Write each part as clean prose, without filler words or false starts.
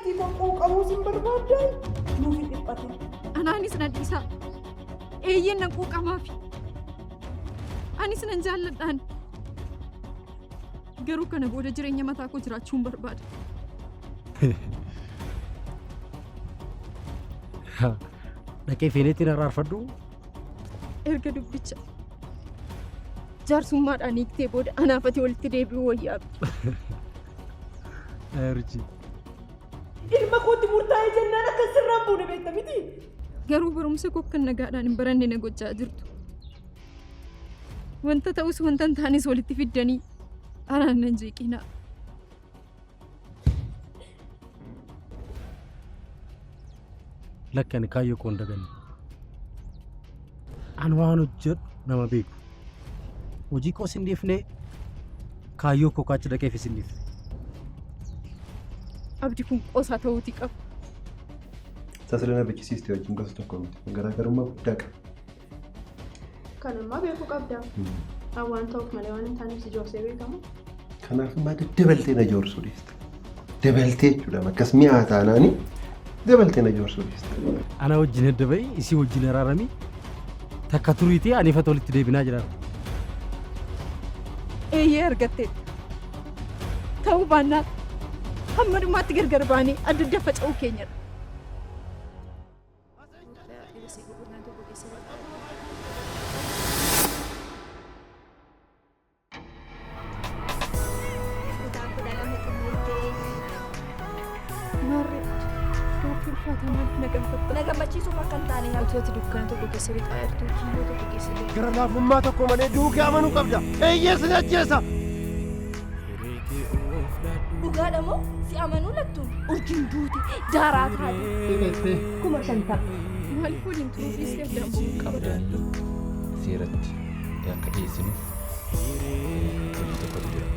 Giiftii koo quuqamuu sin barbaaddaa? Nuuf hin dhiphatin. Anaanis na dhiisaa. Eeyyeen nan quuqamaafi. Anis nan jaalladhaan. Garuu kana booda jireenya mataa koo jiraachuun barbaada. Dhaqee feeneetti na araarfadhu. Erga dubbicha jaarsummaadhaan hiiktee booda anaaf ati walitti deebi'uu wayyaa abdi. Urjii. Ilma kootti murtaa'ee jennaan akka sirraan buune beekta miti. Garuu barumsa koo akkan nagaadhaan hin baranne na gochaa jirtu. Wanta ta'us wanta hin taanes walitti fiddanii anaan nan jeeqinaa. Lakki ani kaayyoo koo hin daganne. Ani waan hojjedhu nama beeku. Hojii koos hin dhiifne, kaayyoo koo kaachi dhaqeefis hin dhiifne. Abdi kun qoosaa ta'uutii qaba. Isa sila na bichisiiste wajjin gosa tokko miti. Garaagarummaa guddaa qaba. Kan ammaa beekuu qabda. An waan ta'uuf malee waan hin taaneef si joorsee beekamu. Kanaaf immoo dabaltee na joorsuu dhiista. Dabaltee jechuudha akkas mi'aa taanaani dabaltee na joorsuu dhiista. Ana wajjin adda ba'i, isii wajjin araarami. Takka turiitii ani ifata walitti deebinaa jira. Eeyyee argatteetta. Ta'uu baannaan hamma dhumaatti gargar baanee adda adda faca'uu keenyadha. Kutaa 12 xumurtee. Maarree gaaffii ulfaataa maaliif na gaafatta? Na gammachiisuuf akka hin taane Utuu ati dukkana tokko keessa lixaa jirtuu kiyyoo tokko keessa deemta. Gara laafummaa tokko malee du'uu kee amanuu qabda. Eeyyee sin ajjeesa. Dhugaadha moo si amanuu lattu? Urjiin duute daaraa taate. 50,000. Maaliif waliin turuu dhiistee addaan ba'uu qabda? Seeratti akka dhiyeessinuuf hojii tokkotu jira.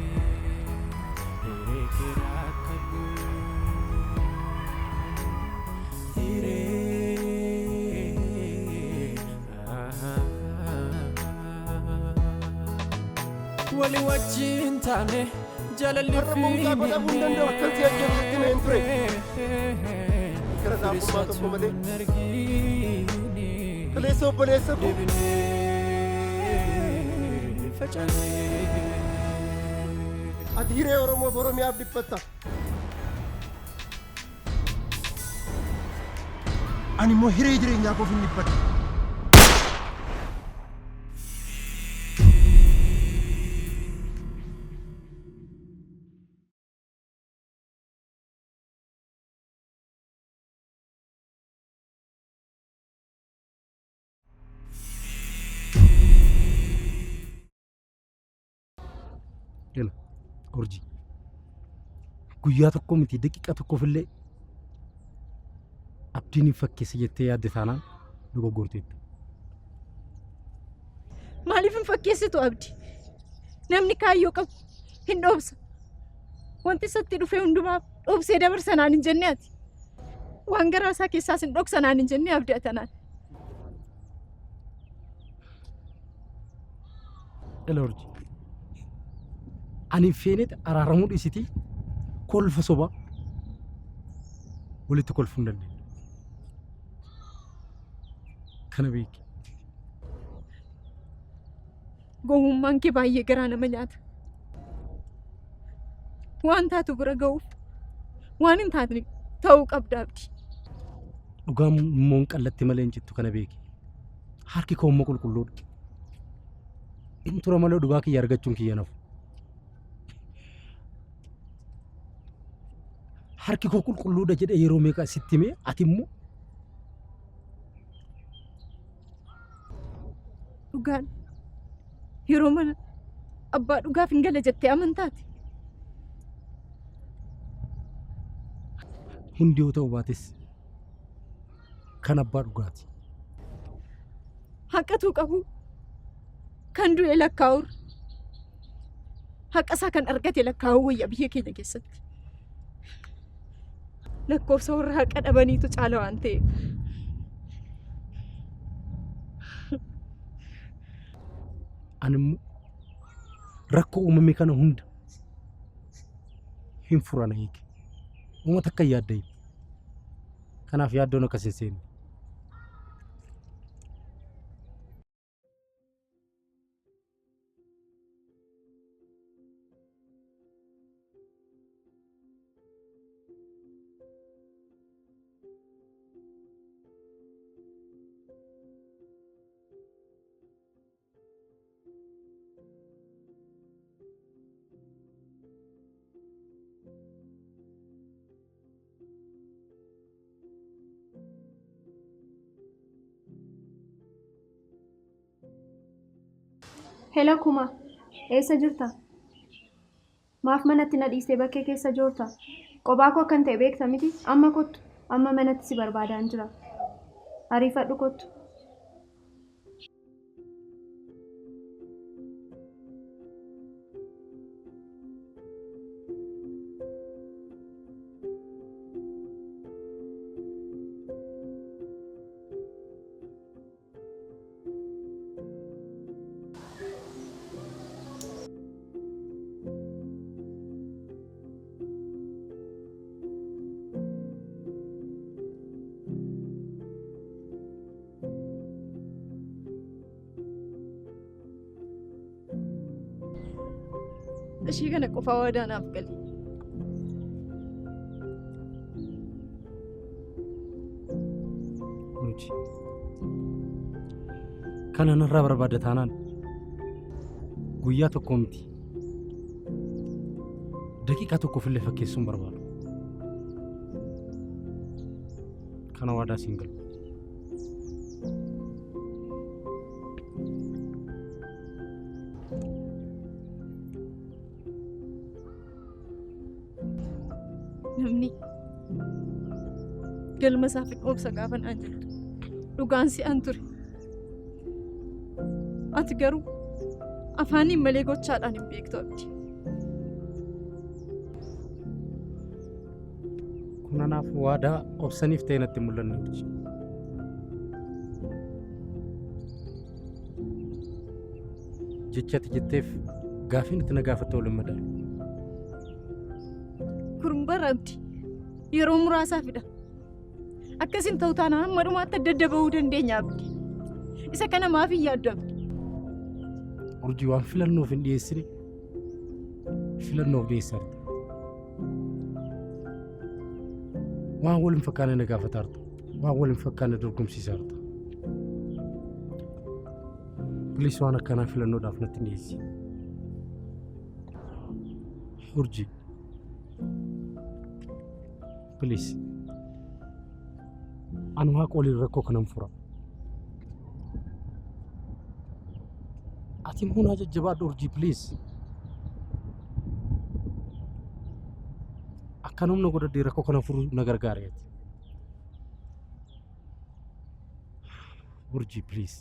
Wali wajjin taane jaalalli Har'a mucaa koo dhabuu hin danda'u akkan si ajjeesu sitti himeen ture. Gara laafummaa tokko malee. Kaleessa obboleessa koo. Ati hiree Oromoof Oromiyaaf dhiphatta. Ani immoo hiree jireenyaa koof hin dhiphadhu. Ila urjii. Guyyaa tokko miti daqiiqaa tokkoof illee abdiin hin fakkeessa jettee yaadde taanaan dogoggorteetta. Maaliif hin fakkeessitu abdi? Namni kaayyoo qabu hin dhoobsa. Wanti isatti dhufe hundumaaf dhoobsee dabarsa naan hin jenne ati. Waan garaa isaa keessaas hin dhoksa naan hin jenne abdi atanaan. Ila urjii. Ani feeneet araaramuu dhiisitii kolfa sobaa walitti kolfuu hin dandeenyu. Kana beeki. Gowwummaan kee baay'ee garaa nama nyaata. Waan taatu bira ga'uuf waan hin taane ta'uu qabda abdi. Dhugaan immoo hin qallatti malee hin cittu kana beeki. Harki koo immoo qulqulluudha. In tura malee dhugaa kiyya argachuun kiyya nafu. Harki koo qulqulluudha jedhee yeroo meeqa sitti himee ati immoo Dhugaan yeroo mana abbaa dhugaaf hin gala jettee amantaati. Hundi yoo ta'u baates kan abbaa dhugaati. Haqatuu qabu kan du'e lakkaa'uur haqa isaa kan argate lakkaa'uu wayya biyya keenya keessatti. Lakkoofsa warra haqa dhabaniitu caala waan ta'eef. Ani immoo rakkoo uumame kana hunda hin furana eege. Uummata akka hin yaaddayin. Kanaaf yaaddoon akkas hin seenne. Hello Kuma, eessa jirta? Maaf manatti na dhiistee bakkee keessa joorta? Qophaa koo akkan ta'e beekta miti? Amma kottu, amma manatti si barbaadaan jira. Ariifadhu kottu. Ishii kana qofaa waadaa naaf gali. Urji. Kana narraa barbaadda taanaan guyyaa tokko miti. Daqiiqaa tokkoof illee fakkeessuun hin barbaadu. Kana waadaa siin galu. Namni galma isaaf hin obsa gaafa naan jettu dhugaan si'an ture. Ati garuu afaaniin malee gochaadhaan hin beektu abdi. Kun anaaf waadaa obsaniif ta'e natti hin mul'anne urji. Jecha ati jetteef gaafiin itti na gaafatte wal hin madaalu. Kun bara abdi yeroo muraasaafidha. Akkas hin ta'u taanaan hamma dhumaatti adda adda ba'uu dandeenya abdi. Isa kana maaf hin yaaddu abdi? Urjii waan filannoof hin dhiyeessine filannoof dhiyeessarta. Waan wal hin fakkaanne na gaafataarta. Waan wal hin fakkaanne dorgomsiisaarta. Please waan akkanaa filannoodhaaf natti hin dhiyeessi. Urjii. Please. Ani waaqa waliin rakkoo kanan fura. Ati immoo naa jajjabaadhu urjii please. Akkan humna godhadhee rakkoo kana furuu na gargaari ati. Urjii please.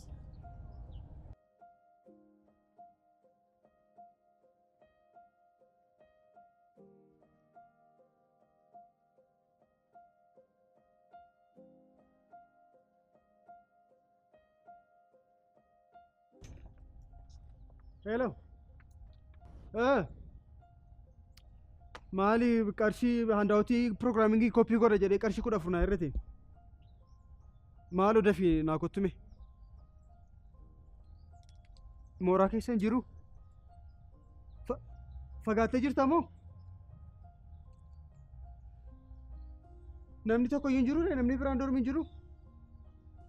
Hello. Maali qarshii handaawutii piroogiraamingii koppii godha jedhee qarshii 14 naa irrate. Maaloo dafii naa kottume. Mooraa keessa hin jiru. Fagaattee jirta moo? Namni tokko iyyuu hin jiru namni biraan dormi hin jiru.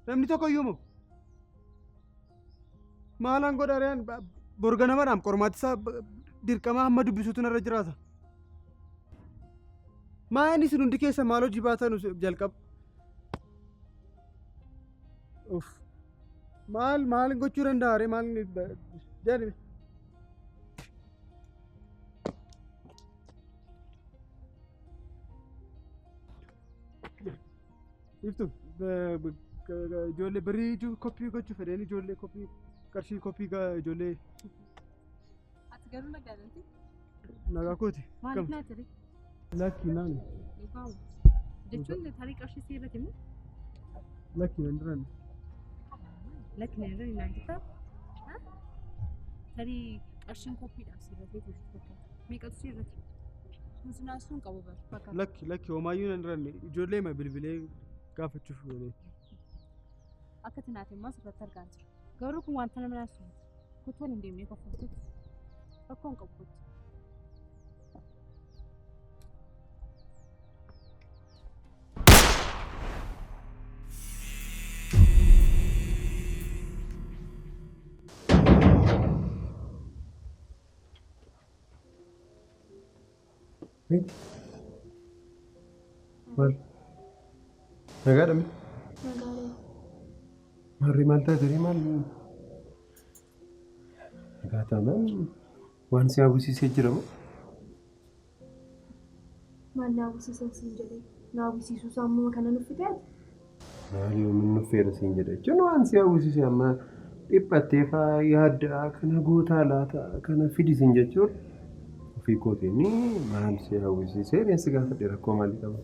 Namni tokko iyyuu moo? Maalaan godha reen bor ganamadhaam qormaati isaa dirqama hamma dubbisuutu narra jiraata. Maa inni isin hundi keessa maal hojii baatanu jalqaba. Uff. Maal maal gochuu danda'a ree maal jedhame. Iftu ijoollee birrii koppii gochuu fedheen ijoollee koppii qarshii koppii ijoollee Ati garuu nagaa dha miti? Nagaa kooti. Maaliif naa ture? Lakki naan. Dhugaamu. Jechuun tarii qarshii si irratti moo? Lakki nan duran. Lakki na irra naan jettaa? Tarii qarshiin koppiidhaaf si irratti turte fakkaata. Meeqatu si irratti? Nuti naasuu hin qabu bara. Lakki lakki homaayyuu nan duranne ijoollee ma bilbilee Gaafachuuf godhee. Akka tanaaf immoo asirratti argaa jira. Garuu kun wanta nama naasuu miti. Kottu waliin deemnee kofaltuutu. Rakkoo hin qabu kottu. Maal? Nagaadha mi? Nagaadha. Maarree maal taate ree maal? Nagaa taanaan waan si hawwisiisee jira moo? Maal na hawwisiisan siin jedhee? Na hawwisiisuu isaa ammuma kana nuffite ati? Maal yoomin nuffeera siin jedhe jechuun waan si hawwisiise amma dhiphattee faa yaaddaa kana gootaa laata kana fidi siin jechuun ofii kootiin maal si hawwisiisee ree si gaafadhe rakkoo maalii qaba?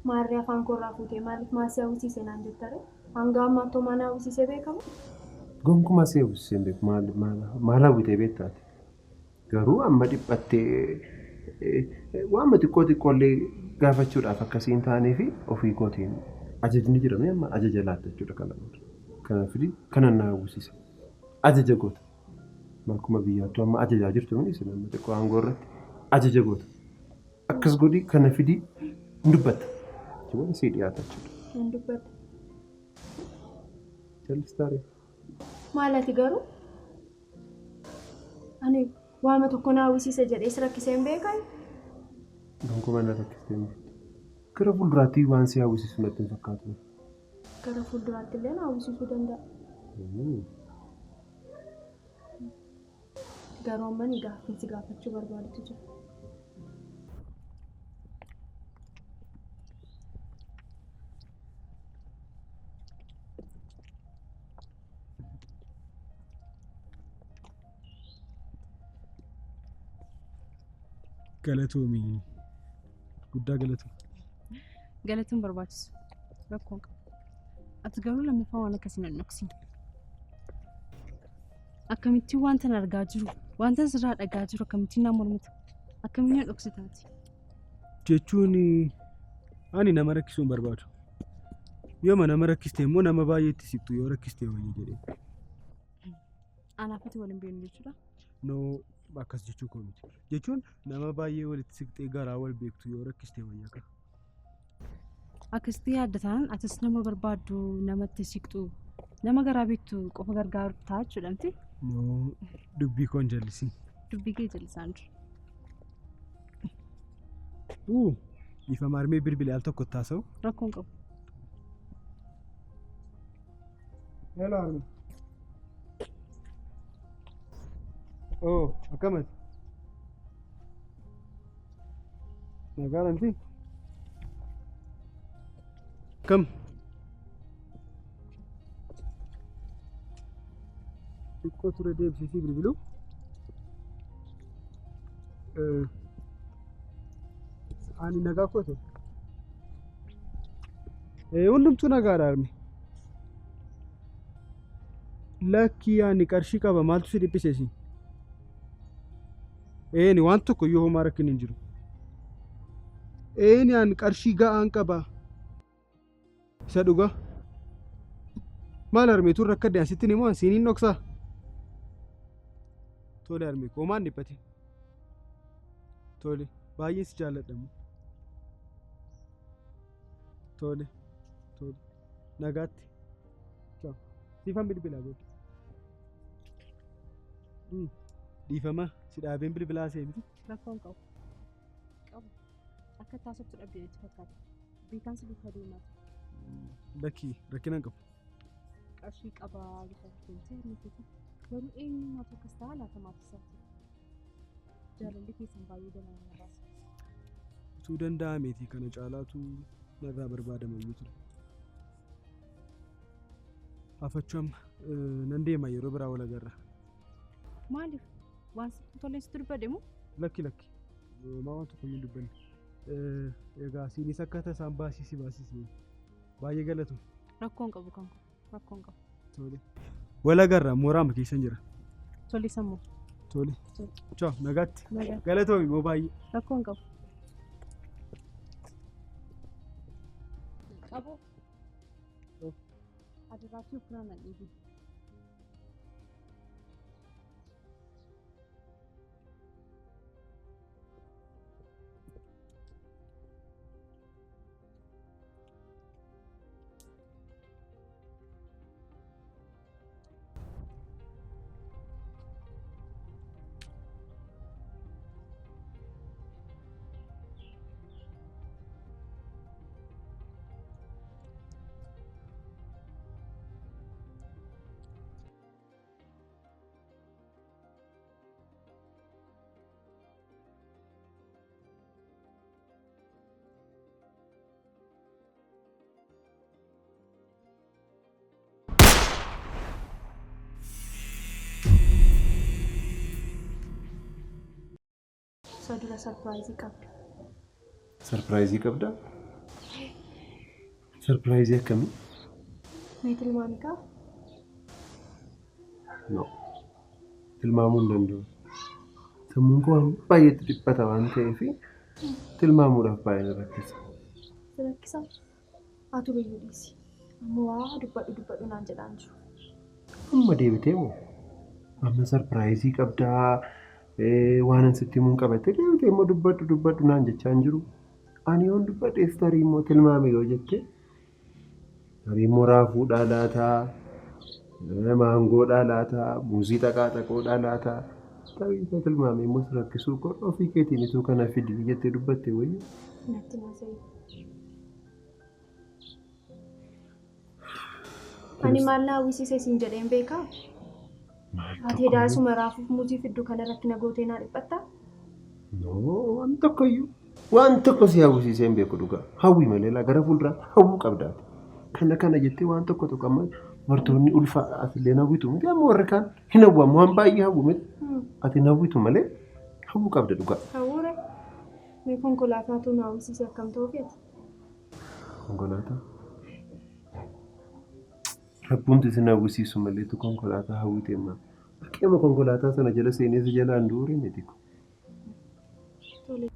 Maarree afaan koorraa fuutee maaliif maal si hawwisiise naan jetta ree? Hanga ammaatti homaa na hawwisiisee beekamoo? Gonkumaa si hawwisiisee hin beeku maal maal maal hawwitee beekta ati? Garuu amma dhiphattee waanuma xiqqoo xiqqoollee gaafachuudhaaf akkasii hin taanee fi ofii kootiin ajajni jira mee amma ajaja laatta jechuudha kana booda. Kana fidi kana na hawwisiisa. Ajaja goota. Akkuma biyyaattuu amma ajajaa jirtu miti isin amma xiqqoo aangoo irratti ajaja goota. Akkas godhi kana fidi hin dubbatta. Jechuun sii dhiyaata jechuudha. Nan dubbadha. Jallistaa ree? Maal ati garuu? Ani waama tokko na hawwisiisa jedhee si rakkisee hin beekan. Gonkumaa na rakkistee hin beektu. Gara fuulduraatti waan si hawwisiisu natti hin fakkaatu. Gara fuulduraatti illee na hawwisiisuu danda'a. Garuu amma ani gaaffiin si gaafachuu barbaadutu jira. Galatoomi. Guddaa galatoomi. Galatuun barbaachisu. Rakkoon qabu. Ati garuu lammaffaa waan akkasii nan dhoksin. Akkamittiin wanta argaa jiru, wanta sirraa dhagaa jiru akkamittiin naan mormita? Akkamiin na dhoksitaati? Jechuun ani nama rakkisuu hin barbaadu. Yooma nama rakkiste immoo nama baay'eetti siqtu yoo rakkiste wayya jedhee. Anaaf ati wal hin beeknu jechuudha. No akkas jechuu koo miti. Jechuun nama baay'ee walitti siqxee garaa wal beektu yoo rakkiste wayya ka. Akkasitti yaadda taanaan atis nama barbaaddu namatti siqxu nama garaa beektu qofa gargaaru ta'a jechuudha miti. No dubbii koo hin jallisin. Dubbii kee jallisaan jiru. Uu dhiifama harmee bilbile al tokko taasa'u. Rakkoon qabu. Hello harmee. Oh akkamati? Nagaadha miti? Akkam? Xiqqoo ture deebisee bilbilu. Ani nagaa koote. Hundumtuu nagaadha harme. Lakkii ani qarshii qaba maaltu si dhiphise si? Eeni waan tokko iyyuu homaa rakkinni hin jiru. Eeni ani qarshii ga'aan qaba. Isa dhugaa. Maal harmee tun rakkadde asittiin immoo an siiniin dhoksaa? Tole harmee koo homaa hin dhiphatin. Tole baay'een si jaalladha immoo. Tole tole nagaatti. Ciao. Siifan bilbilaa booda. Dhiifama si dhaabeen bilbilaa see miti. Rakkoon qabu. Qabu. Akka taasiftu dhabdee natti fakkaata. Beekaan si duukaa deemaa ture. Lakkii rakkina hin qabu. Qarshii qabaa jecha turte miti. Garuu eenyummaatu akkas ta'a laata maatii isaati. Jaalalli keessan baay'ee garaa nama baasa. Utuu danda'ameeti kana caalaatu narraa barbaadama iyyuu ture. Hafachuu amma nan deema yeroo biraa wal agarra. Maaliif? Waan sitti tolee sitti dubbadhe moo? Lakki lakki. Homaa waan tokko iyyuu hin dubbanne. Egaa siinis akka tasaan baasisi baasisi. Baay'ee galatu. Rakkoon qabu kan koo. Rakkoon qabu. Tole. Wal agarra mooraama keessan jira. Tole sammuu. Tole. Ciao nagaatti. Nagaatti. Galatoomi moo baay'ee. Rakkoon qabu. Qaboo. Adaraachuu ofirraa nan dhiibu. Isa dura sarpiraayizii qabda. Sarpiraayizii qabdaa? Sarpiraayizii akkamii? Mee tilmaami kaa? No. Tilmaamuu hin danda'u. Sammuun koo waan baay'eetti dhiphata waan ta'eef tilmaamuudhaaf baay'ee na rakkisa. Si rakkisaa? Atu biyyuu dhiisi. Amma waa dubbadhu dubbadhu naan jedhaan jiru. Amma deebitee moo? Amma sarpiraayizii qabdaa waan an sitti himuun qabattee deebitee immoo dubbadhu dubbadhu naan jechaa hin jiru. Ani yoon dubbadheef tarii immoo tilmaame yoo jette tarii immoo raafuudhaa laataa, maangoodhaa laataa, muuzii xaqaa xaqoodhaa laataa. Tarii isa tilmaame immoo si rakkisuu koo ofii keetiin ituu kana fidi jettee dubbatte wayyu. Natti naasa'e. Ani maal na hawwisiise siin jedheen beekaa? Ati edaa raafuuf muuzii fiddu kana irratti na gootee naa dhiphattaa? No, waan tokkoyyuu. Waan tokko si hawwisiisee hin beeku dhugaa. Hawwi malee laa gara fuulduraa hawwuu qabdaati. Kana kana jettee waan tokko tokko amma dubartoonni ulfa atillee hawwitu miti amma warri kaan hin hawwamu waan baay'ee hawwu miti. Ati hin hawwitu malee hawwuu qabda dhugaa. Hawwuure mee konkolaataatu na hawwisiise akkam ta'uu feeti? Konkolaataa? Rabbuun isin hawwisiisu maleetu konkolaataa hawwite ammaa. Bakkeema konkolaataa sana jala seenee si jalaan duure miti ko. Tole.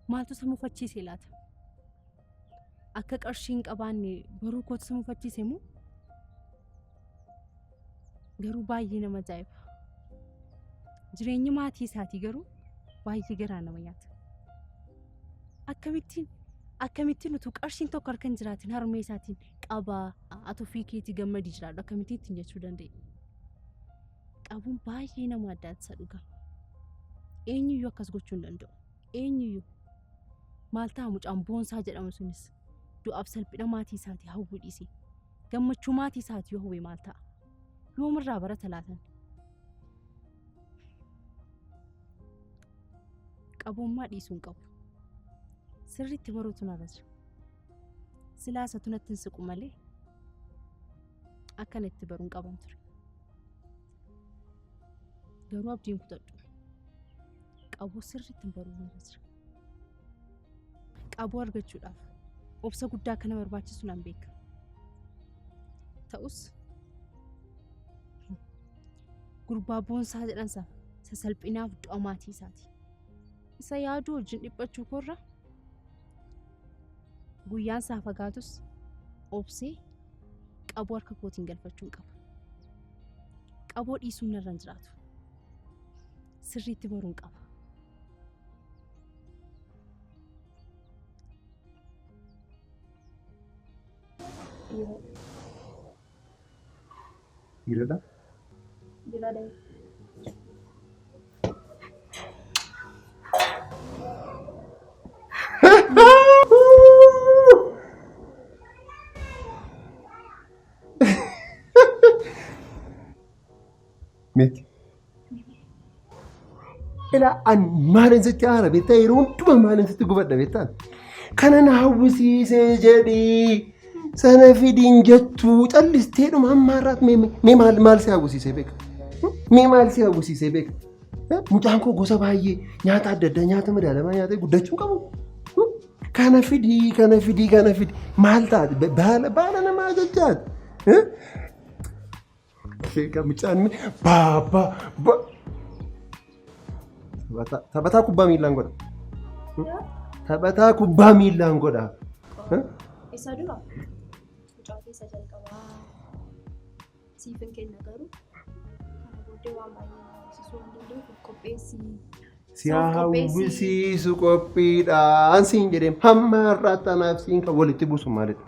Maaltu isa mufachiise laata? Akka qarshii hin qabaanne baruu kootu isa mufachiise moo? Garuu baay'ee nama ajaa'iba. Jireenyi maatii isaatii garuu baay'ee garaa nama nyaata. Akkamittiin akkamittiin utuu qarshiin tokko harka hin jiraatin harmee isaatiin qabaa ati ofii keetii gammadii jiraadhu akkamittiin ittiin jechuu danda'e? Qabuun baay'ee nama addaatisa dhugaa. Eenyuyyuu akkas gochuu hin danda'u. Eenyuyyuu. Maal ta'a mucaan boonsaa jedhamu sunis du'aaf salphina maatii isaatii hawwuu dhiisee gammachuu maatii isaatii yoo hawwe maal ta'a? Yoomirraa barata laatan? Qabummaa dhiisuu hin qabu. Sirriitti baruutu narra jira. Silaa isatu natti hin siqu malee akkan itti baruun qaban ture. Garuu abdiin kutadhu. Qaboo sirriitti hin baruu narra jira. Qaboo argachuudhaaf obsa guddaa akka na barbaachisu nan beeka. Ta'us gurbaa boonsaa jedhan sana sasalphinaaf du'a maatii isaati. Isa yaaduu wajjin dhiphachuu koorra guyyaan isaa fagaatus obsee qaboo harka kootiin galfachuun qaba. Qaboo dhiisuun narra hin jiraatu. Sirriitti baruun qaba. Dhiira. Dhiiradha? Dhiiradha. Miti. Ilaa an maalin sitti aara beektaa yeroo hundumaa maalin sitti gubadha beektaa? Kana na hawwisiisee jedhii sana fidiin jettuu callistee dhuma amma har'aat mee maal maal si hawwisiisee beeka? Mee maal si hawwisiisee beeka? Mucaan koo gosa baay'ee nyaata adda addaa nyaata madaalamaa nyaatee guddachuu qabu. Kana fidii kana fidii kana fidi maal taate baala baala namaa jechaati. Mucaan baabaa ba. Taphataa kubbaa miilaan godha. Taphataa kubbaa miillaan godha. Isa dura mucaa keessa jalqabaa siifin kenna garuu kana booddee waan baay'ee na hawwisiisuu waan danda'uuf qopheessi. Si hawwisiisu qophiidhaan siin jedhee hamma har'aatti anaaf siin kan walitti buusu maalidha?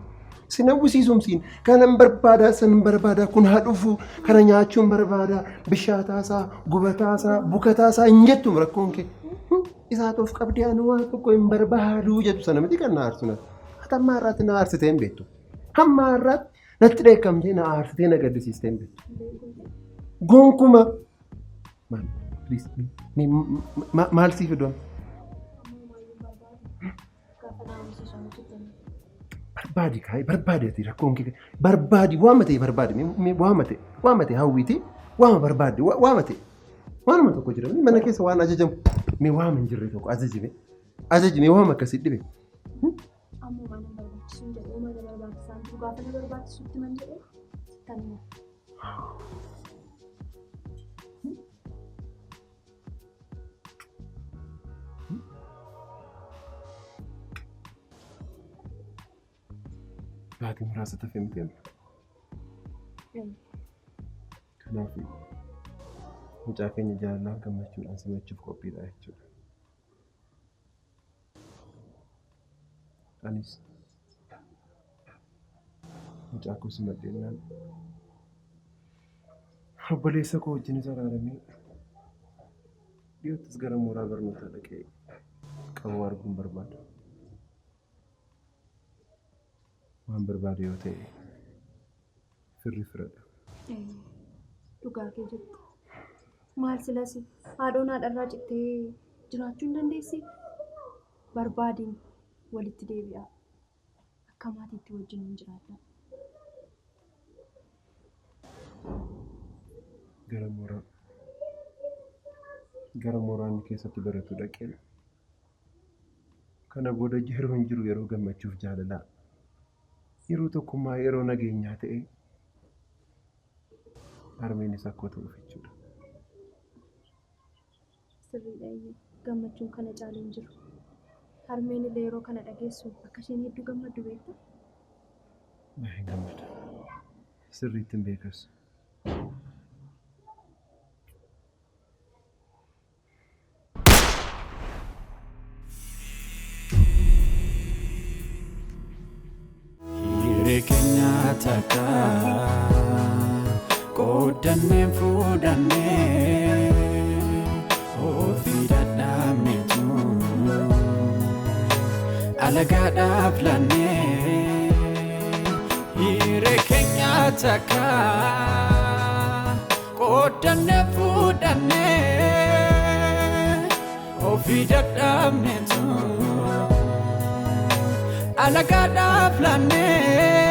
Sin hawwisiisuum siin kanan barbaadaa san barbaadaa kun haa dhufu kana nyaachuun barbaadaa bishaataasaa gubataasaa bukataasaa hin jettum rakkoon kee. Isaa of qabdee ani waan tokko hin barbaaduu jettu sana miti kan na aarsu natti. Ati hamma har'aatti na aarsitee hin beektu. Hamma har'aatti natti dheekkamtee na aarsitee na gaddisiistee hin beektu. Gonkuma. Maal please maal sii fidu? Barbaadi kaa'ee barbaadi ati rakkoon kee barbaadi waama ta'e barbaadi waama ta'e waama ta'e hawwiiti waama barbaadi waama ta'e waanuma tokko jira mana keessa waan ajajamu mee waama hin jirre tokko ajajime ajajime waama akkasii dhibe. Amma waan hin barbaachisu hin jedhu waan na barbaachisaa jiru gaafa na barbaachisutti man jedhee tanuma. Baatii muraasa tafe miti amma. Kanaaf mucaa keenya jaalalaan gammachuudhaan simachuuf qophiidha jechuudha. Anis mucaa koo simadheennaan obboleessa koo wajjinis araaramee dhiyoottis gara mooraa barnootaa dhaqee qabu arguun barbaada. Waan barbaade yoo ta'e firri firadha. Dhugaa kee jettu. Maal silas haadhoon haadharraa cittee jiraachuu hin dandeessi? Barbaadiin walitti deebi'aa. Akka maatiitti wajjin hin jiraadha. Gara mooraa gara mooraa inni keessatti baratu dhaqee kana booda yeroo hin jiru yeroo gammachuuf jaalalaa yeroo tokkummaa yeroo nageenyaa ta'e harmeenis akkoo ta'uuf jechuudha. Sirriidha iyyuu gammachuun kana caalu hin jiru. Harmeen illee yeroo kana dhageessu akka isheen hedduu gammaddu beekta? Baay'een gammada. Sirriitti hin beekas. Hiree keenya takka qoodannee fuudhannee ofii dadhabneetu alagaadhaaf laannee. Hiree keenya takka qoodannee fuudhannee ofii dadhabneetu alagaadhaaf laannee.